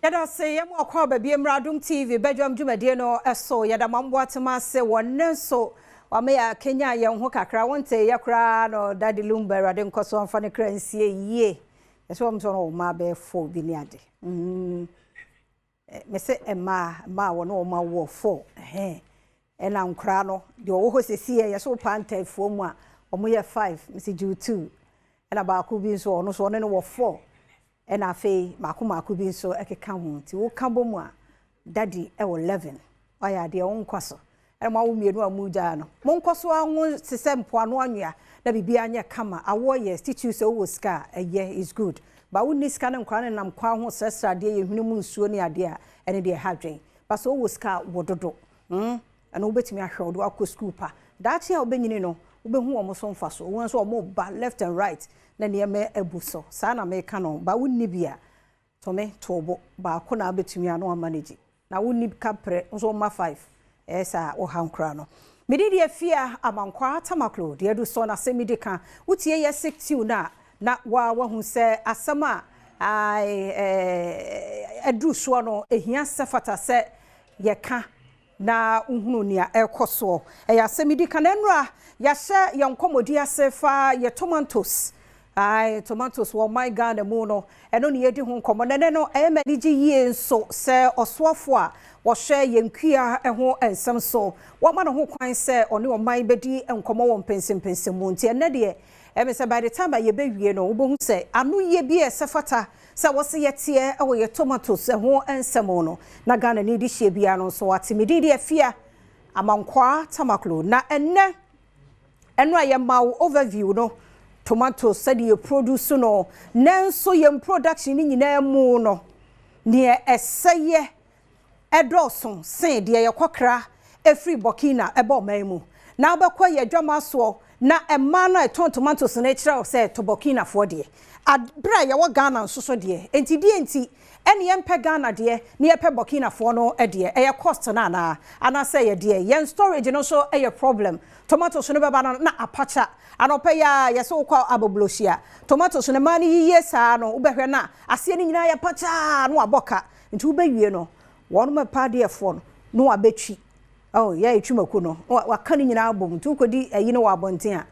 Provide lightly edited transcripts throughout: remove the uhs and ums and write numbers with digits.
Yɛda ase yɛma wo akwaaba bio mmra Adom TV badwam dwumadie no so. Yɛda Maame Boatema ase wɔ nnɛ nso wama yɛakanyan yɛn ho kakra. Wontee yɛ koraa no Daddy Lumba Awurade nkɔ so mfa ne kra nsie yie. Yɛsɛ wɔn nso wɔn mma bɛyɛ fo bi ne ade. Mm. Mese mmaa, mmaa a wɔne wɔn awoɔ fo. Ɛhɛn. Ɛna nkoraa no deɛ ɔwɔ hɔ sɛsi yɛ yɛsɛ wopaa ntaafoɔ mu a ɔmo yɛ five mese gyew two ɛna baako bi nso ɔno nso ɔne no wɔ four ɛna afei maako maako bi nso ɛkeka ho nti woka bɔ mu a daddy ɛwɔ 11 wayɛ adeɛ wo nkwa so ɛna mo awo mmienu a mo gyaa no mo nkɔ so anwo te sɛ mpoano anwea na biribiara nyɛ kama awoɔ yɛ titiriw sɛ wowɔ sika a ɛyɛ is good ba wonni sika ne nkoraa no nam kwan ho srɛsrɛ adeɛ yɛ hwene mu nsuo ne adeɛ a ɛne deɛ ɛha adwen ba sɛ wowɔ sika a wɔ dodo Hmm, ɛno wobɛtumi ahwɛ wo de wakɔ sukuu pa. Daakye a wobɛnyini no, wobɛhu wɔn so mfasoɔ. Wohu sɛ wɔreba left and right na nneɛma abu so. Saa na meka no. Ba wonni bi a, tɔ me to wo bo. Baako na wobɛtumi a na wamanage. Na wonni kaprɛ nso womma five. Ɛyɛ saa a, woha nkora no. Me din de Afia Amankwaa Tamaklo, deɛ adu soɔ no asɛm medi ka. Wotie yɛ sick tune a, na woa woahu sɛ asɛm a aduru soɔ no, ɛhia sɛ fata sɛ yɛka na wohunu nea ɛrekɔ soɔ. Ɛyɛ asɛm yi di kan. Ɛnnora, yɛahyɛ yɛn nkɔmmɔdi ase fa yɛ tomatoes. Ae, tomatoes wɔ ɔman Ghana mu no, ɛno na yɛredi ho nkɔmmɔ. Na ɛnnɛ no, ɛyɛ me anigye yie nso sɛ ɔsoafoɔ a wɔhwɛ yɛn kua ho nsɛm so, wɔama no ho kwan sɛ ɔne ɔman bɛdi nkɔmmɔ wɔ mpɛnsɛmpɛnsɛm mu. Nti ɛnnɛ deɛ, ɛyɛ me sɛ by the time a yɛbɛwie no, wobɛhu sɛ anoyie bi a ɛsɛ fata Sɛ wɔse yɛteɛ wɔ yɛ tomatoes ho nsɛm no na Ghanani de hyɛ biara no nso ate. Me din de Afia Amankwaa Tamaklo na ɛnnɛ ɛno a yɛma wo overview no tomatoes sɛdeɛ yɛ produce no nanso yɛn production no nyinaa mu no neɛ ɛsɛeɛ ɛdɔɔso sen deɛ yɛkɔkra firi Burkina ba ɔman mu. Na wobɛkɔ yɛn adwamaa soɔ na mmaa no a ɛtɔn tomatoes no rekyerɛ wo sɛ tɔ Burkinafoɔ deɛ. Berɛ a yɛwɔ Ghana nso so deɛ, enti deɛ nti ɛne yɛmpɛ Ghana deɛ na yɛpɛ Burkinafoɔ no deɛ? Ɛyɛ cost no anaa? Anaasɛ ɛyɛ deɛ? Yɛn storage no nso yɛ problem. Tomatoes no bɛba no na apakya. Anɔpa yi ara yɛse wokɔ Aboblohyia, tomatoes no mmaa no yiyie saa no wobɛhwɛ na aseɛ no nyinaa yɛ pakyaa na wabɔ ka. Nti wobɛwie no, wɔnom ɛpa adeɛfoɔ no na wabɛtwi, oh yɛ ɛtwi mako no, na waka ne nyinaa abom. Nti wokɔdi ayi no wɔ abɔnten a,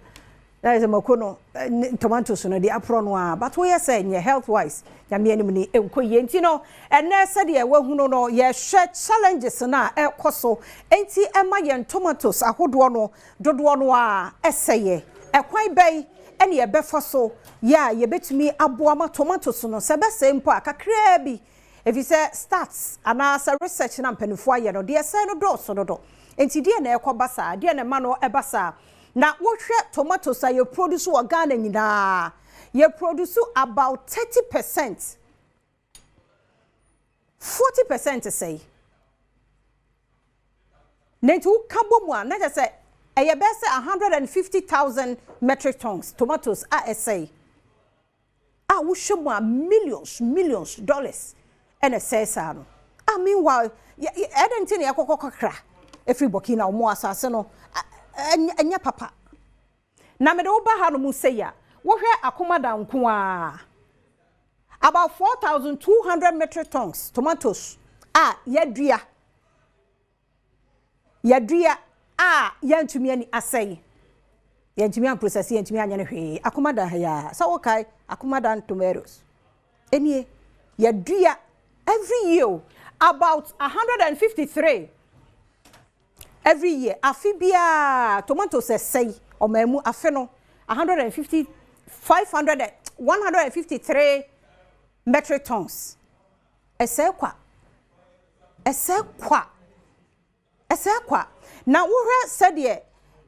na ayɛ sɛ mako no ne tomatoes no deɛ aporɔ no ara, but woyɛ sɛ nyɛ health wise, Nyame anim ni, ɛnkɔ yie. Nti no, ɛnnɛ sɛdeɛ woahunu no, yɛrehwɛ challenges no a ɛrekɔ so nti ɛma yɛn tomatoes ahodoɔ no dodoɔ no ara ɛsɛeɛ. Ɛkwan bɛn na yɛbɛfa so yɛ a yɛbɛtumi aboa ma tomatoes no, sɛ ɛbɛsɛe mpo a, kakraa bi, Efisɛ stats anaa sɛ research no a mpaninfoɔ ayɛ no, deɛ ɛsɛe no dɔɔso dodo. Enti deɛn na ɛkɔba saa? Deɛn na ɛma no ba saa? Na wohwɛ tomatoes a yɛ produce wɔ Ghana nyinaa, yɛ produce about 30%, 40% sɛe. Na enti woka bɔ mu a, na kyerɛ sɛ ɛyɛ bɛyɛ sɛ 150,000 metric tons tomatoes a ɛsɛe. a wohwɛ mu a millions millions dollars ɛna ɛsɛe saa no a meanwhile ɛdɛn nti na yɛkɔkɔ kakra ɛfiri Burkina wɔn asase no ɛnyɛ papa na mede wo ba ha no mu sɛyi a wohwɛ akomada nko a about 4,200 metric tons tomatoes a yɛadua Yɛadua a yɛantumi ani asɛe. Yɛantumi amprosɛse, yɛantumi anyɛ no hwee. Akoma da ha yi ara. Sɛ wokae Akomadan tomatoes. Ɛnie, yɛadua every year o, about 153 every year. Afe biara tomatoes ɛsɛe ɔman mu afe no 150, 500, 153 metric tons. Ɛsɛe kwa. Ɛsɛe kwa. Ɛsɛe kwa. Na wohwɛ sɛdeɛ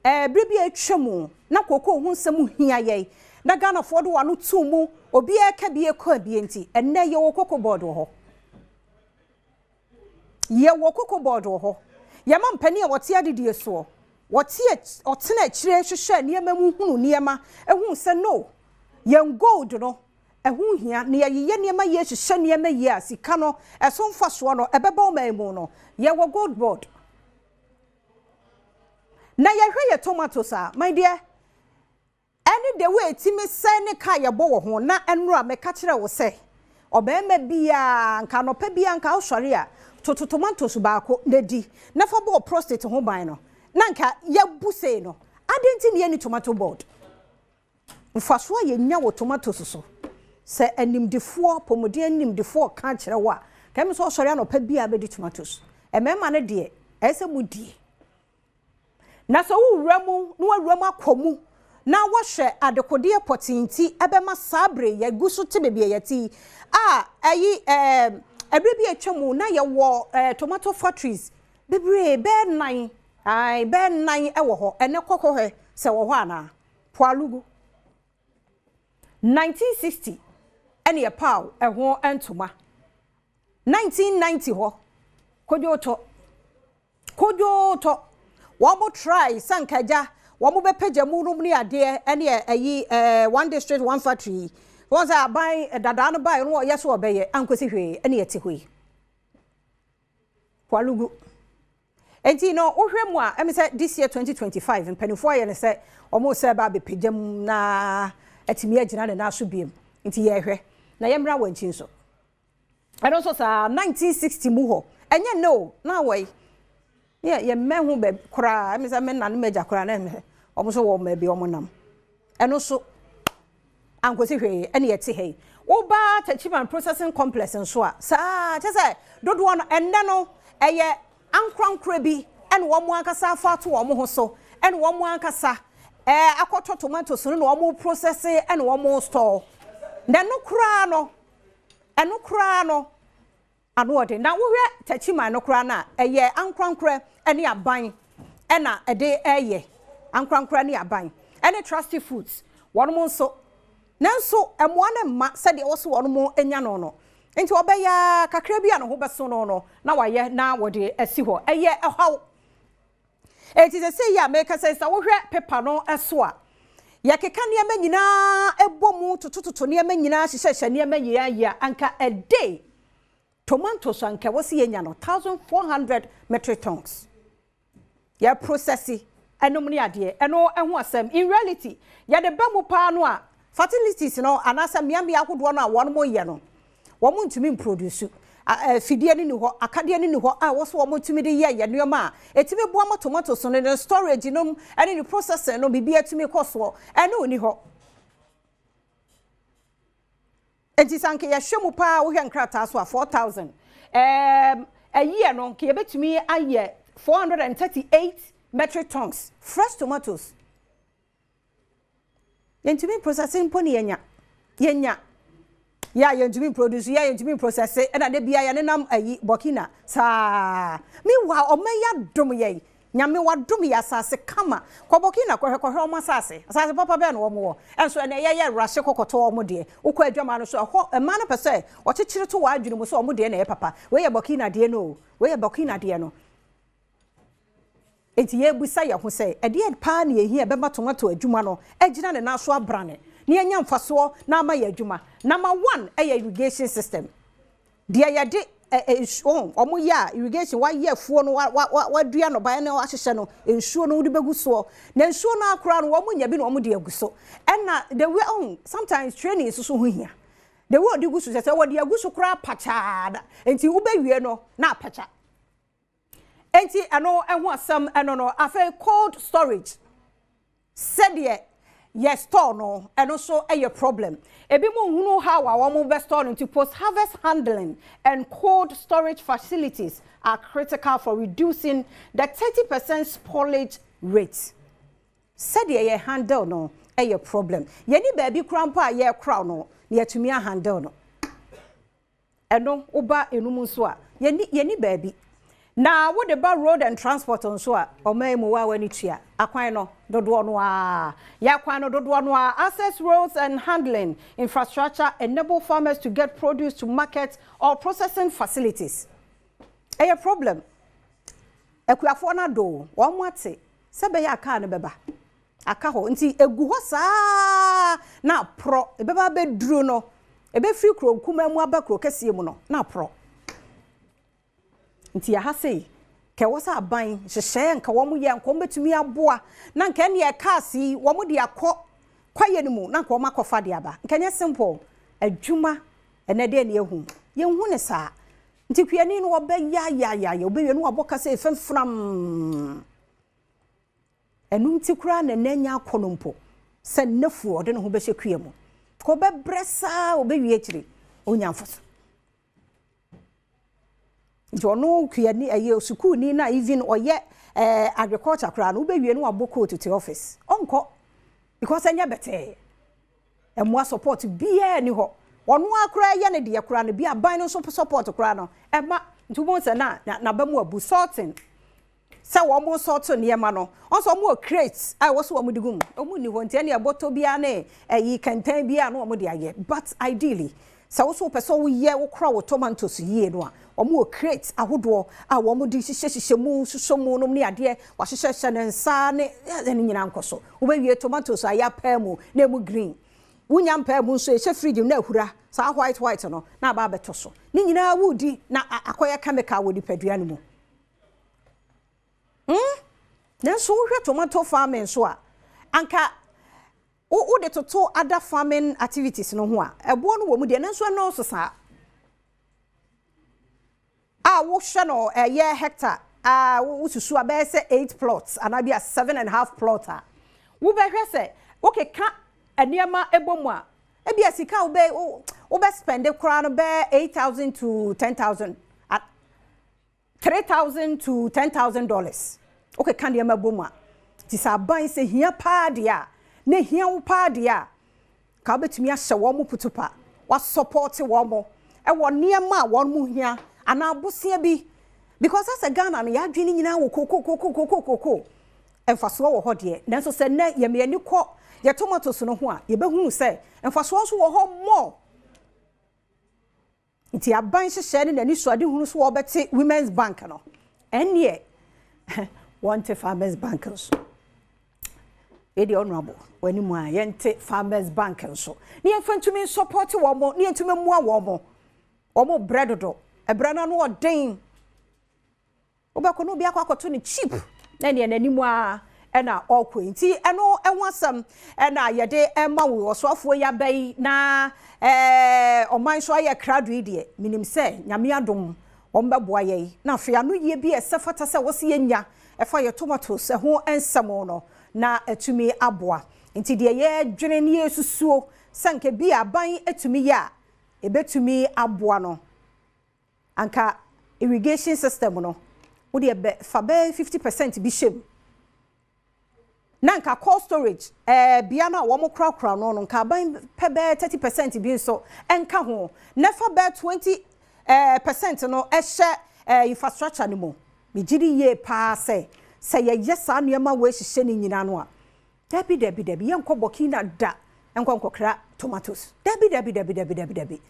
ɛɛ berɛ bi a atwa mu na kookoo ho nsɛm hia yɛn, na Ghanafoɔ de wɔn ano too mu, obiara ka bi kɔ abie nti, ɛnnɛ yɛwɔ cocoa board wɔ hɔ. Yɛwɔ cocoa board wɔ hɔ. Yɛma mpanin a wɔte adedie soɔ, wɔte wɔtena akyire hwehwɛ nneɛma mu hunu nneɛma, hunu sɛ no, yɛn gold no, Ɛho hia na yɛyeyɛ nneɛma yie hyehyɛ nneɛma yie a sika no ɛso mfasoɔ no ɛbɛba ɔman mu no, yɛwɔ gold board. Na yɛhwɛ yɛ tomatoes a, my dear, Ɛne the way ɛtumi sɛe ne ka yɛbɔ wɔ ho. Na ɛnora meka kyerɛ wo sɛ ɔbarima biara, nka anɔpa biara nka wosɔre a, toto tomatoes baako na di na fa bɔ wo prostate ho ban no, na nka yɛabu sei no, adɛn nti na yɛnni tomato board? Mfasoɔ a yɛnya wɔ tomatoes so, sɛ animdefoɔ, apɔmuden animdefoɔ reka akyerɛ wo a, nka ɛmɛ sɛ wosɔre anɔpa biara bɛdi tomatoes. Mmarima no deɛ, ɛyɛ sɛ modie. Na sɛ wowura mu na woawura mu akɔ mu na woahwɛ adekodeɛ pɔtee nti ɛbɛma saa bere yi yɛgu so te baabi a yɛte yi a ɛyi ɛɛ ɛberɛ bi a atwa mu na yɛwɔ ɛɛ tomato factories bebree bɛyɛ nnan ae bɛyɛ nnan wɔ hɔ ɛnɛ kɔ kɔhwɛ sɛ wɔ hɔ anaa Pwalugu 1960 ɛne yɛpaw ɛho ntoma 1990 hɔ Kodwo tɔ Kodwoo tɔ. Wɔn try sɛ anka agya wɔn bɛ pagya mu nom ne adeɛ ɛne ɛyi ɛɛ one district one factory yi. Wɔn sɛ aban dadaa no baeɛ no wɔyɛ sɛ wɔbɛyɛ ankosi hwee ɛne ɛte hɔ yi. Kwalugu. Enti no wohwɛ mu a ɛmi sɛ this year 2025 mpanimfoɔ ayɛ no sɛ wɔn sɛ ɛba abɛpagya mu na atumi agyina ne nan so biem. Nti yɛhwɛ na yɛmmra wɔn akyi nso. Ɛno nso saa 1960 mu hɔ. Ɛnyɛ nnɛ o, na awɔ yi. Ne yɛ mmɛn ho baabi koraa, ɛmi sɛ me na ne m'agya koraa na ɛmɛ wɔn nso wɔ baabi wɔn nam. Ɛno nso ankosi hwee ɛne yɛte ha yi. Woba Techiman Processing Complex nso a, saa kyɛ sɛ dodoɔ no ɛnnɛ no ɛyɛ ankorankorɛ bi ɛna wɔn ankasa afa ato wɔn ho so ɛna wɔn ankasa ɛɛ akɔtɔ tomatoes no na wɔn process ɛna wɔn store. Na ɛno koraa no Ɛno koraa no, ano ɔden. Na wohwɛ Techiman no koraa no a, ɛyɛ ankorankorɛ ne aban na ɛde reyɛ. Ankorankorɛ ne aban ne Trusty Foods, wɔnom nso. Nanso mmoa no mma sɛdeɛ ɛwɔ sɛ wɔnom nya no no. Nti wɔbɛyɛ ara, kakra bi a ne ho bɛso no no, na wɔayɛ na wɔde asi hɔ. Ɛyɛ ɔhaw. Enti seesei yi a merekasa yi, sɛ wohwɛ pepa no so a, yɛkeka nneɛma nyinaa bɔ mu, totototo nneɛma nyinaa, hyehyɛhyɛ nneɛma nyinaa yie a, anka a day tomatoes a anka ɛwɔ sɛ yɛnya no, 1,400 metric tons. Yɛprosɛse ɛnom ne adeɛ, ɛno ho asɛm. In reality, yɛde ba mu paa no a, Fertilities no anaasɛ mmeammea ahodoɔ no a wɔn yɛ no, wɔn ntumi mproduce. Afidie no nni hɔ, akadeɛ no nni hɔ a ɛwɔ sɛ wɔn tumi de yɛ yɛ nneɛma a ɛtumi boa ma tomatoes no ne storage nom ne ne processing no biribi atumi kɔ soɔ. Ɛno nni hɔ. Enti sɛ anka yɛhwɛ mu paa wohwɛ nkrataa so a 4,000 ɛɛm a year no nka yɛbɛtumi ayɛ 438 metric tons fresh tomatoes. Yɛntumi mprosɛse mpo ne yɛnya. Yɛnya. Yɛ a yɛntumi mproduce, yɛ a yɛntumi mprosɛse, ɛna da biara yɛnenam ayi Burkina saa. Meanwhile, ɔman yi adom yɛn. Nyame wadom yɛ asase kama. Kɔ Burkina kɔhwɛ, kɔhwɛ wɔn asase. Asase papa bɛn na wɔn wɔ? Ɛnso ɛnɛ yɛyɛ rush kɔkɔtɔ wɔn deɛ. Wokɔ adwaman no so, ɛhɔ mmaa no pɛ sɛ wɔkyekyere to w'adwene mu sɛ wɔn deɛ na ɛyɛ papa. Wei yɛ Burkina deɛ no o, wei yɛ Burkina deɛ no. Enti yɛrebisa yɛn ho sɛ, 'Ɛdeɛn paa na ɛhia a ɛbɛma tomato adwuma no agyina ne nan so abrane na yɛanya mfasoɔ na ama yɛn adwuma? Number one yɛ irrigation system. Deɛ yɛde ɛ nsuo, wɔn yɛ a irrigation, wɔayɛ afuo no, wa wa wa wɔadua nnɔbaeɛ no ahyehyɛ no, nsuo no wode bɛgu soɔ. Na nsuo no ara koraa no, wɔn nya bi na wɔde agu so. Ɛna the way, oh, sometimes training nso so ho hia. The way wɔde gu so, kyerɛ sɛ wɔde agu so koraa pakyaa, nti wobɛwie no na apakya. Enti ɛno ho asɛm ɛno no. Afei cold storage, sɛdeɛ yɛ store no, ɛno nso yɛ problem. Ebi mo nhunu how a wɔn bɛ store no nti post harvest handling and cold storage facilities are critical for reducing the 30% spoilage rate. Sɛdeɛ yɛ handle no yɛ problem. Yɛnni baabi koraa mpo a yɛkora no na yɛatumi a handle no. Ɛno woba enum nso a, yɛnni yɛnni baabi. Na wode ba road and transport nso a, ɔman yi mu wo a w'ani tua akwan no dodoɔ no ara. Yɛ akwan no dodoɔ no ara, access roads and handling infrastructure enable farmers to get produce to market or processing facilities. Ɛyɛ problem. Akuafoɔ no adɔ o, wɔn ate sɛ ɛbɛyɛ a kaa no bɛba. Aka hɔ. Nti ɛgu hɔ saa ara na aporɔ. Ɛbɛba abɛduru no, ɛbɛfiri kuro nkumaa mu aba kuro kɛseɛ mu no, na aporɔ. Nti ɛha sei, nka ɛwɔ sɛ aban nhyehyɛeɛ nka wɔn yɛ, nka wɔn bɛtumi aboa, na nka ɛneɛ cars yi, wɔn de akɔ. Kwaeɛ no mu na nka wɔn akɔfa de aba. Nka ɛnyɛ simple. Adwuma ɛnɛ deɛ ne yɛhu. Yɛnhu ne saa. Nti kuani no ɔbɛyayayaya, ɔbɛwie no wabɔ kasa efemfram. Ɛno nti koraa na ɛnɛ nya akɔ no mpo sɛ nnefu ɔde ne ho bɛhyɛ kua mu. Ka ɔbɛbrɛ saa, ɔbɛwie akyiri ɔnya mfaso. Nti ɔno kuani ɛyɛ sukuuni na even ɔyɛ agriculture koraa no, wobɛwie no wabɔ coat te office. Ɔnkɔ because ɛnyɛ bɛtɛɛ. Ɛmoa support biara ni hɔ. Ɔno akora yɛ ne deɛ koraa no bi, aban no nso support koraa no ɛma. Nti wobɛhu sɛ na n'aba mu abu sorting sɛ wɔn sort nneɛma no ɔnso wɔn wɔ crates a ɛwɔ so wɔn de gu mu, wɔn ni hɔ. Nti ɛne ɛbɔtɔ biara ne ɛyi kɛntɛn biara na wɔn de ayɛ. But ideally, sɛ woso pɛ sɛ woyɛ wokora wo tomatoes yie no a, wɔn wɔ crates ahodoɔ a wɔn de hyehyɛ hyehyɛ mu, soso mu nom ne adeɛ wahyehyɛ hyɛ ne nsa ne ɛne nyinaa nkɔ so. Wobɛwie, tomatoes a yɛapaa mu na emu green, wonya mpaa mu nso ɛhyɛ fridge mu na ahura saa white white no na aba abɛtɔ so ne nyinaa wodi na akɔyɛ chemical wɔ nipadua no mu. Nanso wohwɛ tomato farming nso a, anka wode toto other farming activities no ho a, ɛboɔ no wɔ mu deɛ, nanso ɛnɔɔso saa a wohwɛ no ɛyɛ hectare a wosusu a bɛyɛ sɛ 8 plots anaa bi a 7.5 plot a, wobɛhwɛ sɛ wokeka nneɛma ɛbɔ mu a, ebi a sika a wobɛ wobɛ spend koraa no bɛyɛ 8,000 to 10,000, $3,000 to $10,000. Wokeka nneɛma bɔ mu a, nti sɛ aban sɛ hia paa deɛ a, na hia wo paa deɛ a, ka wobɛtumi ahyɛ wɔn mo putupa wasupport wɔn mo ɛwɔ nneɛma a wɔn mo hia anaa abosia bi, because asɛ Ghana no yɛadwene nyinaa wɔ koko koko koko koko. Mfasoɔ wɔ hɔ deɛ, nanso sɛ nnɛ yɛmɛ ani kɔ yɛ tomatoes no ho a, yɛbɛhunu sɛ mfasoɔ nso wɔ hɔ more. Nti aban hyehyɛ ne n'ani so adehunu so wɔbɛte Women's Bank no, ɛnneɛ wɔnte Farmers Bank nso. Ɛdeɛ honorable w'anim a yɛnte Farmers Bank nso ne yɛmfa ntumi nsupport wɔn mo ne yɛntumi mmoa wɔn mo. Wɔn brɛ dodo, ɛbrɛ no ano ɔden. Wobɛkɔ no obi akɔ akɔto no cheap na neɛ n'anim a ɛna ɔkɔ yi. Nti ɛno ɛho asɛm ɛna yɛde ɛma wo ɔsoafoɔ yi aba yi na ɔman so ayɛ krado yi deɛ, menim sɛ Nyame adom wɔn bɛboa yɛn na afei ano yie bi a ɛsɛ fata sɛ wɔsi yɛnya ɛfa yɛ tomatoes ɛho nsɛm no na atumi aboa. Nti deɛ yɛdwene ne yɛsusuo sɛ nka bi aban atumi yɛ a ebɛtumi aboa no, anka irrigation system no wode bɛ fa bɛyɛ 50% bi hyɛ mu na nka cold storage bea no a wɔn korakora no, nka aban pɛ bɛyɛ 30% bi nso ɛnka ho na fa bɛyɛ 20 percent no ɛhyɛ infrastructure no mu. Megye di yie paa sɛ yɛyɛ saa nneɛma wɔ ehyehyɛ ne nyinaa no a, dabi dabi dabi, yɛnkɔ Burkina da nkɔ nkɔkra tomatoes. Dabi dabi dabi dabi dabi dabi.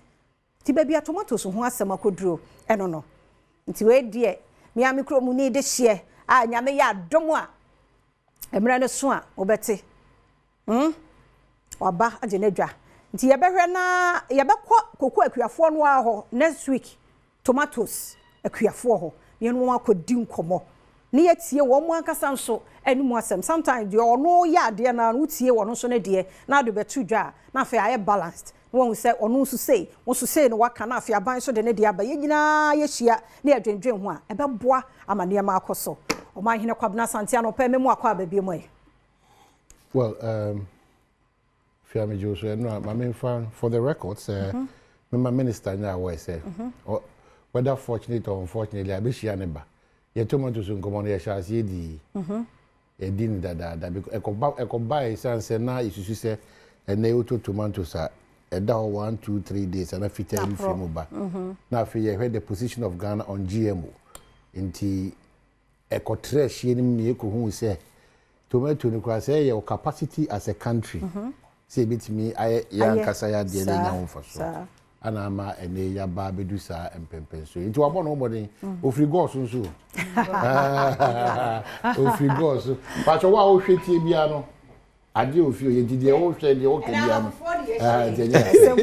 Nti baabi a tomatoes ho asɛm akɔduro ɛno no, nti wei deɛ mmea me kurom ni de hyeɛ a, Nyame yɛ adom a, mmerɛ no so a wobɛte waba agye n'adwa. Nti yɛbɛhwɛ na yɛbɛkɔ koko akuafoɔ no ara hɔ next week, tomatoes akuafoɔ hɔ, na yɛne wɔn akɔdi nkɔmmɔ ne yɛtie wɔn mo ankasa nso anim asɛm. Sometimes deɛ ɔno yɛ adeɛ no, wotie wɔn nso no deɛ na ade bɛto dwa a, na afei ayɛ balanced na wɔn sɛ ɔno nso sei, wɔn nso sei no waka, na afei aban nso de ne deɛ aba. Yɛn nyinaa yɛhyia ne yɛdwendwen ho a, ɛbɛboa ama nneɛma akɔ so. Ɔmanhene Kwabena Asante, anɔpɛ mɛmu akɔ aba mu yi. Well, Fiame so ɛno a maame nfa for the record sɛ mema minister nyɛ awɔ sɛ whether fortunate or unfortunately abɛhyia ne ba yɛ tomatoes nkɔmɔ no yɛhyɛ aseɛ di yɛdi ne dadaada because ɛkɔba ɛsiane sɛ na yɛsusu sɛ ɛnɛ wotɔ tomatoes a ɛda hɔ 1, 2, 3 days ana fitaa bi firi mu ba. Na afei yɛhwɛ the position of Ghana on GMO, nti ɛkɔtrɛ ahyia no mu ne yɛkɔhuu sɛ tomato no koraa sɛ ɛyɛ wɔ capacity as a country sɛ yɛbɛtumi ayɛ yɛn ankasa yɛ adeɛ no anya ho mfasoɔ ana ama ɛnɛ yɛaba abɛdu saa mpɛmpɛnso yi. Nti wabɔ ne ho mmɔden, ofiri gɔɔ so nso, ofiri gɔɔ so patwɛ wo a wohwɛ tie biara no adeɛ ofi oyɛ. Nti deɛ wohwɛ, deɛ woka biara no, nti ɛnyɛ asɛm.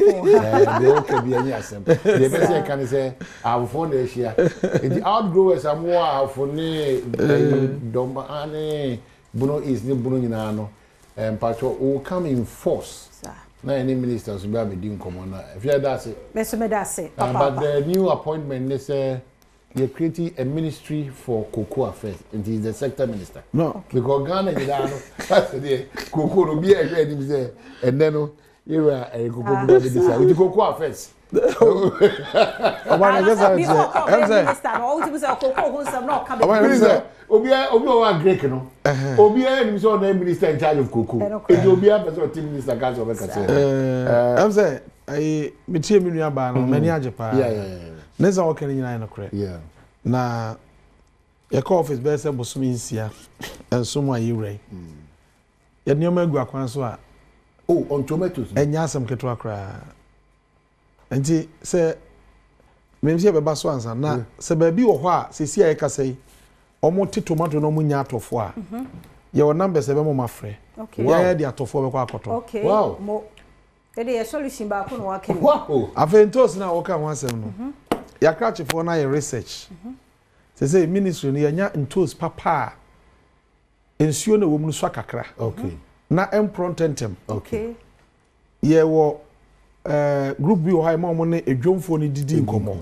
Deɛ woka biara nyɛ asɛm. Deɛ ɛbɛ sɛ ɛka ne sɛ ahafofoɔ na ahyia, nti outgrowers a mowɔ Ahafo ne dɔm ne Bono East ne Bono nyinaa no. Mpakyɛw we will come in force na yɛne minister nso bɛ abɛdi nkɔmmɔ na Afia da ase. Me nso meda ase But papaapa. the new appointment ne sɛ yɛ create a ministry for cocoa affairs nti he's the sector minister. No. Because Ghana nyinaa no asɛ deɛ cocoa no obi a ɛhwɛ anim sɛ ɛnɛ no yɛwura ɛyɛ cocoa bi ba bɛdi saa nti cocoa affairs. Ɔba no ɛnyɛ saa Before nti ɔkɔ ɛm ɔbɛyɛ sɛ minister no ɔwɔ sɛ ɔkɔkɔ ho nsɛm na ɔka Ɔba no bebree. sɛ Obiara obi a ɔwɔ agric no obiara nim sɛ ɔno minister in charge of cocoa Ɛno nti obiara pɛ sɛ ɔte minister ka sɛ ɔbɛka sɛ. Ɛm sɛ ɛyi metie me nua baa no m'ani agye paa. Ne nsɛm a ɔka no nyinaa yɛ nokorɛ. Na yɛkɔ office bɛyɛ sɛ bosome 6 7 mu a yɛwura yi. Yɛde nneɛma agu akwan so a Oh, on tomatoes no. Ɛnyɛ asɛm ketewa koraa. Nti sɛ menim sɛ yɛbɛba so ansa na sɛ baabi wɔ hɔ a seesei a yɛkasa yi wɔn te tomato na wɔn nya atɔfoɔ a yɛwɔ numbers a ɛbɛma wɔn afrɛ. Yɛn de atɔfoɔ bɛkɔ akɔtɔ. Okay. Mo. Ɛde yɛ solution baako na waka yi. Afei ntoosi no a wɔka ho asɛm no, yɛakrakyefoɔ no ayɛ research. Sɛ ministry no yɛnya ntoosi papa a nsuo no ɛwɔ mu no sua kakra. Na ɛmporɔ ntɛntɛm. Yɛwɔ group bi wɔ hɔ a ɛma wɔn ne edwomfoɔ no didi nkɔmmɔ.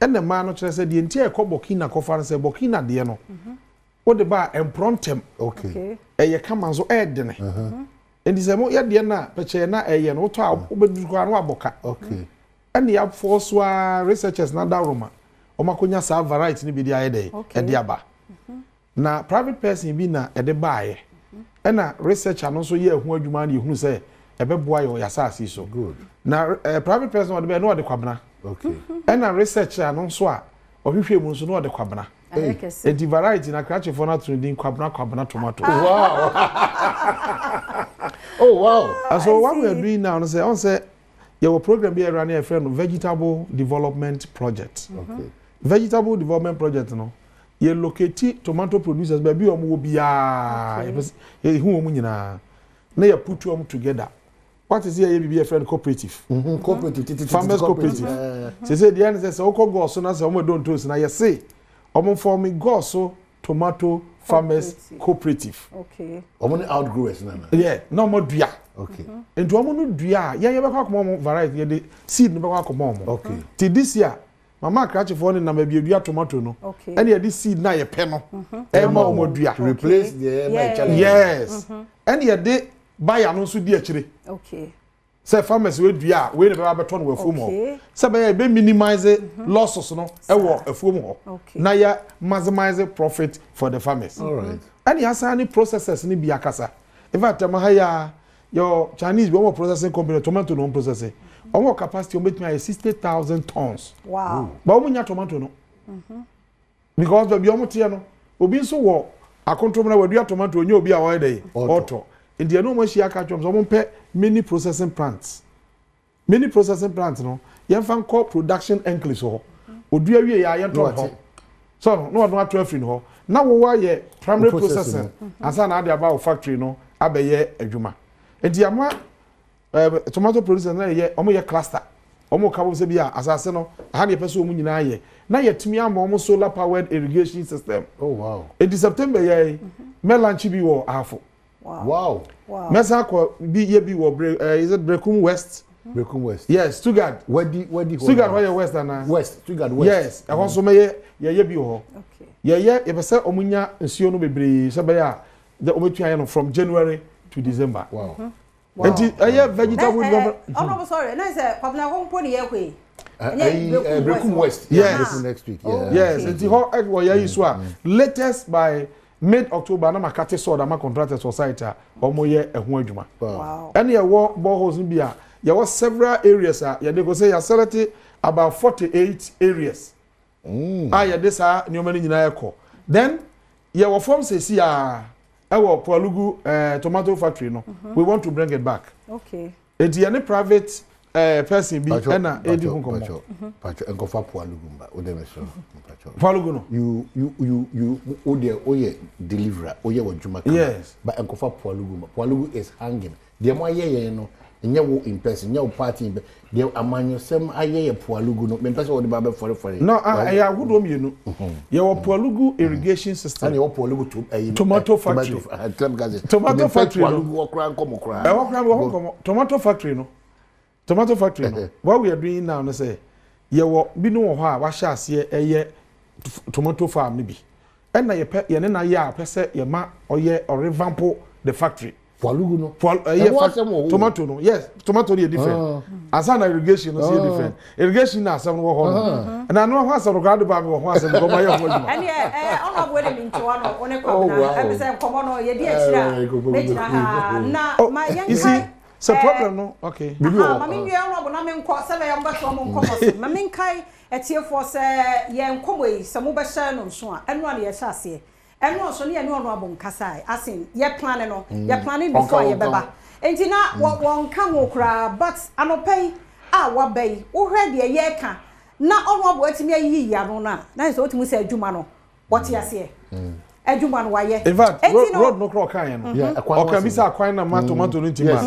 Ɛna mmaa no kyerɛ sɛ deɛ nti a ɛkɔ Burkina kɔfa no sɛ Burkina deɛ no, wode ba a ɛmporɔ ntɛm. Ɛyɛ kama nso ɛɛdene. Nti sɛ mo yɛ deɛ no a pɛkyɛɛ na ɛyɛ no wotɔ a wobɛduru koraa na wabɔ ka. Ɛna yɛafoɔ so a researchers na dawroma wɔn akɔnya saa variety no bi de ayɛ dɛ ɛde aba. Na private person bi na ɛde baayɛ. Ɛna researcher no nso yɛ ɛho adwuma na yɛhunu sɛ ɛbɛboa yɛ wɔ yɛ asase yi so. Na private person ɔde bɛyɛ na ɔde kwabena. Ɛna researcher no nso a ɔhwehwɛ mu nso na ɔde kwabena. Ayɛ kɛse. Nti variety na krakyefoɔ no ato ne din Kwabena Kwabena tomato. Wow. Oh wow. And so what we are doing now no sɛ ɔn sɛ yɛwɔ program bi a yɛwura no yɛfrɛ no vegetable development project. Vegetable development project no yɛ locate tomato producers baabi a wɔn wɔ biara yɛpɛ sɛ yɛhu wɔn nyinaa na yɛ put wɔn together. What is yɛ biribi yɛfrɛ no cooperative. Cooperative titi Farmers cooperative. Sese deɛ ne sɛ sɛ wokɔ Goaso na sɛ wɔn ɛdɔ ntoosi na yɛse wɔn form Goaso tomato farmers cooperative. Wɔn ne outgrowers nana. Yeah, na wɔn dua. Nti wɔn no dua a yɛn yɛbɛkɔ akɔma wɔn variety, yɛde seed no bɛkɔ akɔma wɔn. Ti this year mama akrakyefoɔ ne nam baabi edua tomato no ɛna yɛde seed na yɛpɛ no ɛma wɔn dua. To replace the ɛma challenge. Yes, ɛna yɛde buyer no nso di akyire. Sɛ farmers wei dua a wei na bɛba abɛtɔ no wɔ afuom hɔ sɛ bɛyɛ ebe minimize losses no ɛwɔ afuom hɔ na yɛ maximize profit for the farmers. Ɛna yɛasan ne processors ne bi akasa. In fact, Tema ha yi a yɛ Chinese bi wɔn wɔ processing company, tomato na wɔn processing. Wɔn wɔ capacity wɔn bɛtumi ayɛ 60,000 tons. But wɔn nya tomato no because baabi a wɔn teɛ no obi nso wɔ akontom na wadua tomato onye obi a ɔyɛ dɛ ɔtɔ. Nti ɛno wɔn ahyia aka kyerɛ wɔn sɛ wɔn mpɛ mini processing plants. Mini processing plant no yɛmfa nkɔ production enclaves hɔ. Odua wie yɛ a yɛntɔ hɔ so no na ɔno ato afiri no hɔ na wɔwɔ ayɛ primary processing ansa na ade aba wɔ factory no abɛyɛ adwuma. Nti ama tomato producers na yɛ wɔn yɛ cluster, wɔn ka wɔn sɛ bi a asase no aha na yɛpɛ sɛ wɔn nyinaa yɛ na yɛtumi ama wɔn solar powered irrigation system. Nti September yɛ mɛ launch bi wɔ Ahafo. Mɛsan akɔ bi yɛ bi wɔ Bre is it Brekum West? Brekum West. Yes, Stuttgart. Wadi wadi hɔ. Stuttgart hɔ yɛ West ana? West, Stuttgart West. Yes, ɛhɔ nso mɛyɛ yɛyɛ bi wɔ hɔ. Yɛyɛ yɛpɛ sɛ wɔn nya nsuo no bebree sɛ bɛyɛ a de wɔn bɛtumi ayɛ no from January to December. Nti ɛyɛ vegetable development. Ɔno sorry, na sɛ Kwabena hɔ mpo ne yɛ kɔ yi. Ɛyi Brekum West. Yes. Brekum next week. Yeah. Yes, nti hɔ ɛwɔ yɛ yi so a latest by mid October na ma cut sod ama contractors wɔ site a wɔn yɛ ɛho adwuma. Ɛne yɛwɔ boreholes no bi a yɛwɔ several areas a yɛde ko sɛ yɛaselect about 48 areas a yɛde saa nneɛma no nyinaa ɛkɔ. Then yɛwɔ fam sɛsi a ɛwɔ Pwalugu tomato factory no, we want to bring it back. Eti yɛne private person bi ɛna edi ho nkɔmɔ. Pacho, nkɔfa Pwalugu mba o de mi so Pacho. Pwalugu no. You o de o yɛ deliverer, o yɛ wɔ adwuma kama. But nkɔfa Pwalugu mba. Pwalugu is hanging. Deɛ mo ayɛ yɛn no Nyɛ wo in person, nyɛ wo party in person. Deɛ amanyɔsɛm ayɛ yɛ Pualugu no, mempɛ sɛ wɔde ba bɛfɔrefɔre. No, ah, ɛyɛ ahodoɔ mmienu. Yɛwɔ Pualugu irrigation system. Ɛna yɛwɔ Pualugu to ɛyi. Tomato factory. Tomato factory no. Pualugu wɔ koraa nkɔmɔ koraa. Ɛwɔ koraa wɔ hɔ nkɔmɔ. Tomato factory no. Tomato factory no. What we are doing now no sɛ yɛwɔ binom wɔ hɔ a wahyɛ aseɛ ɛyɛ tomato farm no bi. Ɛna yɛpɛ yɛne na yɛ a pɛ sɛ yɛma ɔyɛ ɔrevamp the factory. Pualugu no. Pual ɛyɛ fa tomato no, yes, tomato no yɛ different. Ansa na irrigation no so yɛ different. Irrigation na asɛm no wɔ hɔ no. Na ano ho asɛm no koraa de ba mi wɔ ho asɛm kɔ ma yɛ ho adwuma. Ɛne ɛ ɔno aboa de mi ntoa no ɔne Kwabena ɛmi sɛ nkɔmɔ no yɛdi akyire a mɛgyina ha na ma yɛn kae. Sɛ problem no, okay. Bibi wɔ hɔ. Ma mi nwie ɔno abo na mi nkɔ sɛ bɛyɛ mo bɛtoa mo nkɔmɔ so. Ma mi nkae atiefoɔ sɛ yɛn nkɔmɔ yi sɛ mo bɛhyɛ no nso a, ɛno a na yɛhyɛ aseɛ. Ɛno nso ne yɛne ɔno abo nkasa asen yɛ plan no, yɛ plan before a yɛbɛba. Nti na wɔnka ho koraa, but anɔpa yi a waba yi, wohwɛ deɛ yɛreka na ɔno abo atumi ayiyi ano no a, na yɛ sɛ wotumi sɛ adwuma no wɔte aseɛ. Adwuma no wayɛ. In fact, road no koraa ɔka yɛn no. Ɔka bi sɛ akwan na ma tomato no nti ma.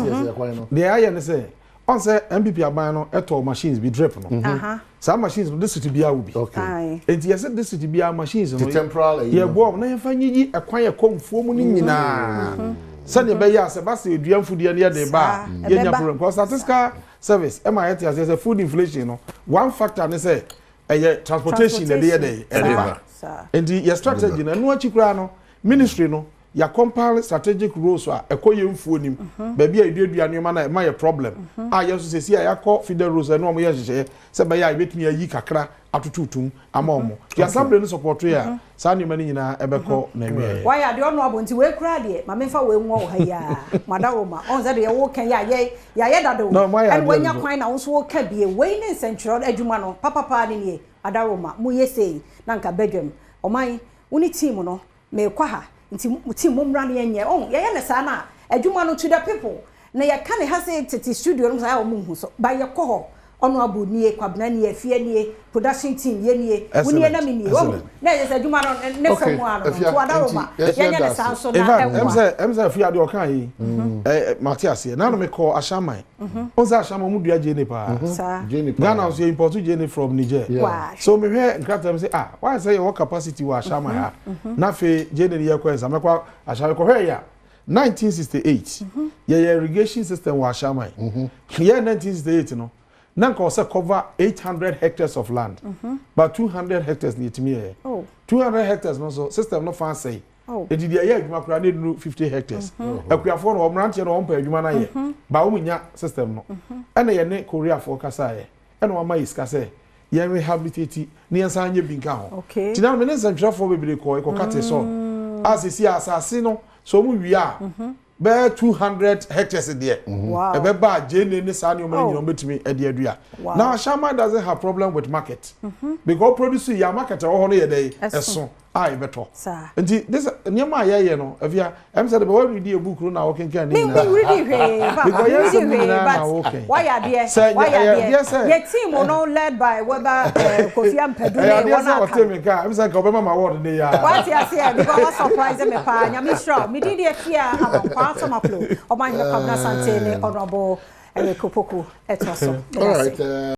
Deɛ ayɛ ne sɛ ɔn sɛ NPP aban no ɛtɔ machines bi, drip no. Saa machines no, district biara wɔ bi. Nti yɛsɛ district biara machines no yɛboa wɔn na yɛmfa nyiyi ɛkwan ɛkɔ mfuo mu no nyinaa. Sɛdeɛ ɛbɛyɛ a sɛ ba sɛ edua mfudeɛ no yɛde ba a, yɛnya problem. Because Statistical Service ɛma yɛte aseɛ sɛ food inflation no, one factor ne sɛ ɛyɛ transportation na ɛde yɛ dɛ ɛde ba. Nti yɛ strategy no, ɛno akyi koraa no, ministry no yɛ compile strategic roles a ɛkɔ yɛn mfuo nim baabi a yɛduadua nneɛma na ɛma yɛ problem a yɛn nso sɛsi a yɛakɔ feeder roads, ɛno wɔn yɛ nhyehyɛeɛ sɛ bɛyɛ a yɛbɛtumi ayi kakra atoto ama wɔn. Nti assembly no support yɛ a, saa nneɛma no nyinaa ɛbɛkɔ na ɛwieɛ. Wayɛ adeɛ, ɔno abo. Nti wei koraa deɛ, ma memfa wei nwɔ wɔ ha yi a madaroma ɔn sɛ deɛ woka yi a yɛ yɛayɛ dada o. Ɛna wanya kwan na wo nso woka bie. Wei ne nsɛntwerɛ adwuma no papapaa ne nie. Adaroma moyɛ sei na nka badwam ɔman wo ne team no meekɔ ha, nti team mo mmra no yɛnyɛ ɔn yɛyɛ ne saa na adwuma no to the people na yɛka ne ha sɛ tete studio no saa a ɔmo nhu so ba yɛkɔ hɔ. Ɔno abo nie, Kwabena nie, Afia nie, production team yɛ nie, wo nie na me nie, ɔmo na yɛ sɛ adwuma no ne fɛ mu ano no to adaroma yɛnyɛ ne saa nso na ɛmoa. Ɛm sɛ Afia deɛ ɔka yi ɛ mate aseɛ. Nanu mekɔ Ahyɛnman, ɔn sɛ Ahyɛnman ɔmo dua gyeene paa. Ghana nso yɛ import gyeene from Niger. So mehwɛ nkrataa mu sɛ, ah, wayɛ sɛ yɛwɔ capacity wɔ Ahyɛnman ha na afei gyeene no yɛkɔ nsa mɛkɔ Ahyɛnman kɔhwɛ yɛ a, 1968 yɛyɛ irrigation system wɔ Ahyɛnman. Yɛ 1968 no na nka ɔsɛ cover 800 hectares of land, but 200 hectares na yɛtumi yɛ. 200 hectares no nso, system no fa asɛe, eti deɛ ɛyɛ adwuma koraa na eduru 50 hectares. Akuafoɔ no, wɔn mmeranteɛ no, wɔn pɛ adwuma no ayɛ ba wɔn nya system no. Ɛna yɛne Koreafoɔ kasaeɛ, ɛna wɔn ama yɛ sika sɛ yɛn rehabilitate na yɛn san nyɛ bi nka ho. Ti na me ne nsɛntwerɛfoɔ bebree kɔ ekɔka te sɔ a sisi asase no so wɔn wie a, bɛyɛ 200 hectares deɛ ɛbɛba a, gyeene ne saa nneɛma no nyinaa wɔbɛtumi ɛde adua. Now Ashaiman doesn't have problem with market because produce yɛ market a ɛwɔ hɔ no yɛ dɛ ɛso a yɛbɛtɔ. Nti this nneɛma a yɛyɛ no, Afia, ɛm sɛ de bɛ wɔredi a book no na wɔkenkan ne nyinaa. Wuridi hwee papa, because yɛn wuridi nsɛm no hwee nyinaa na but wɔkɛn. Wayɛ adeɛ, sɛ wayɛ ɛyɛ adeɛ. Adeɛ sɛ yɛ team no led by Weba Kofi Ampadu ɛyɛ ne adeɛ wɔn sɛ aka. ɔte mi nka ɛm sɛ nka ɔbɛma ma award ne ya. Wate aseɛ, because wa surprise me paa. Nyame nhyira wo. Medin deɛ Fia Amankwa Atomaplo, ɔman hene Kwabena Sante ne Honorable Eric Opoku ɛtoa so. All right.